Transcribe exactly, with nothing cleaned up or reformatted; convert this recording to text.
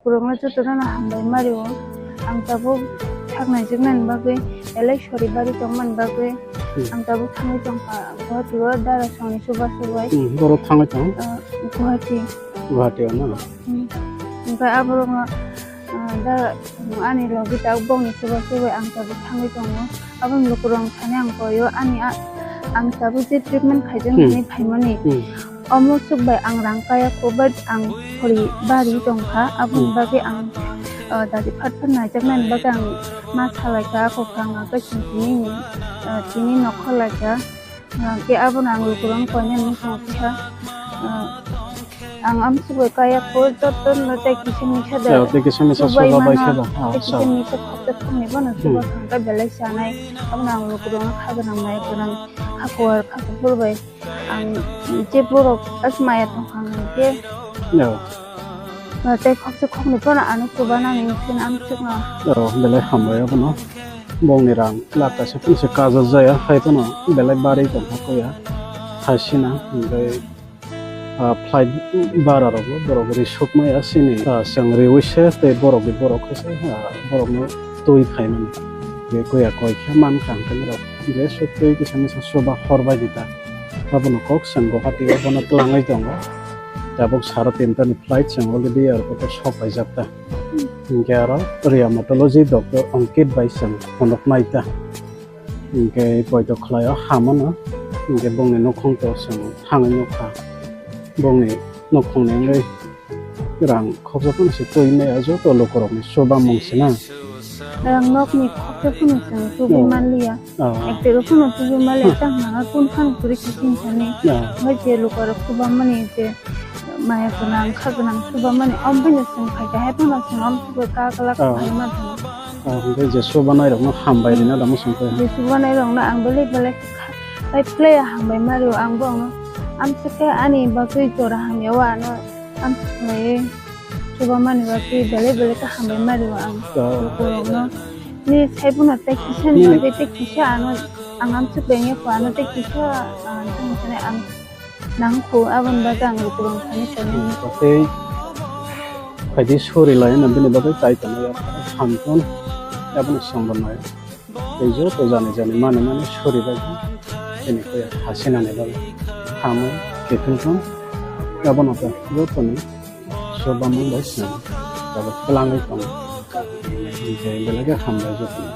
Kwrwngno jotono no hambai mario. Ang tabuk thangnaijak nani bagwi, belai sori bari tongmani bagwi. Hmm. Ang tabuk thangwi tongkha Guwahati o dara songni chubachu bai. Hmm, borok thangwi tong? Ah, Guwahati. Guwahati o na? Hmm. Hwnkhe aborokno, ah, da, ani logi tabuk bongni chubachu bai ang tabuk thangwi tongo. Aboni lukurok thani ang koyo, ani a-, ang tabuk je treatment khaijak Hmm. nini phaimani. Hmm. Omo chuk bai ang rang kaya kho, but ang khori bari tongkha, aboni Hmm. bagwi ang, ah, dadi phat phat naijaknani bagwi ang ma salaikha, kokrang nangkha chini, ah, tini nokha laikha. Ah, ke abono ang lukurok koinani mung tongkha. Ah, ang amsuk bai kaya kho, jotono tei kisa misa da Ya, tei kisa misa chubai suba bai mano, khe ba. Ah, tei kisa sa. misa khoksa khokni bono Hmm. chuba thangkha belai sanai. Abono ang lukurok kha gwnang mai gwnang, kha kuar, kha kuphur bai. Ang je borok as maya tongkha ang je. No. Ah, tei khoksa khokni bono ano chuba nani wngkhe ang chukno. Oh, belai hambai abono. Bongni rang lakh kaisa phano se kajak jaya, hai phano belai bari tongkha koya. Hasina, hwnkhe, ah, flight bara rokbo borok risuk maya sini, ah, chwng riwi se tei borok bi borok khe se, ah, borokno twi khaimani. Be koya koi khe mankha hwnkhe norok je suk twi kisa misa suba hor bai di ta. Abono kok chwng Guwahati o bono twlangwi tongo. Tabuk saro tinta ni flight chwng already airport o sok paijak ta. Hinkhe aro rheumatology doctor Ankit bai chwng phunuk nai ta. Hinkhe poito khlai o hamano. Hinkhe bongni nukhung to chwng thangwi nukha. Bongni nukhungni wngwi rang khoroksa phano se twi maya joto lukurokni chubamung se na. Rang nokni khoroksa phano chwng tubui Oh. manliya. Oh. Ekdego phano tubui manliya, Hmm. tang nang kun phan kuri khe tin thani. Oh. Omo je lukurok chubamani je maya gwnang, kha gwnang chubamani, omo phano chwng phaikha, hai phano chwng omo tubui kaglak Oh. khlai ma thang. Oh, hwnkhe je chubanairokno hambai rina da mwswng khe. Je chubanairokno ang belai belai kha-, pai phlai hambai ma rio, ang bo ang amswk khe ani bagwi jora hamya o ano. Amswk khlaiwi chubamani bagwi belai belai khe hambai ma rio ang Oh. lukurokno. Ni saibono tei kisa ni Ni bagwi tei kisa ano ang amswk bengya kho ano tei kisa, ah, tong sani ang nang kho aboni bagwi ang lukurok thani tonwi. Tei phaidi suri lai no bini bagwi tai tonwi hamkon abono songbo nai. Tei joto jani jani mani mani suri bai khe chini khe hasinani bai hamwi kiphilkha. Abono khe jotoni chubamung bai swnam tabuk twlangwi tongo. Hinkhe belai khe hambai jotoni.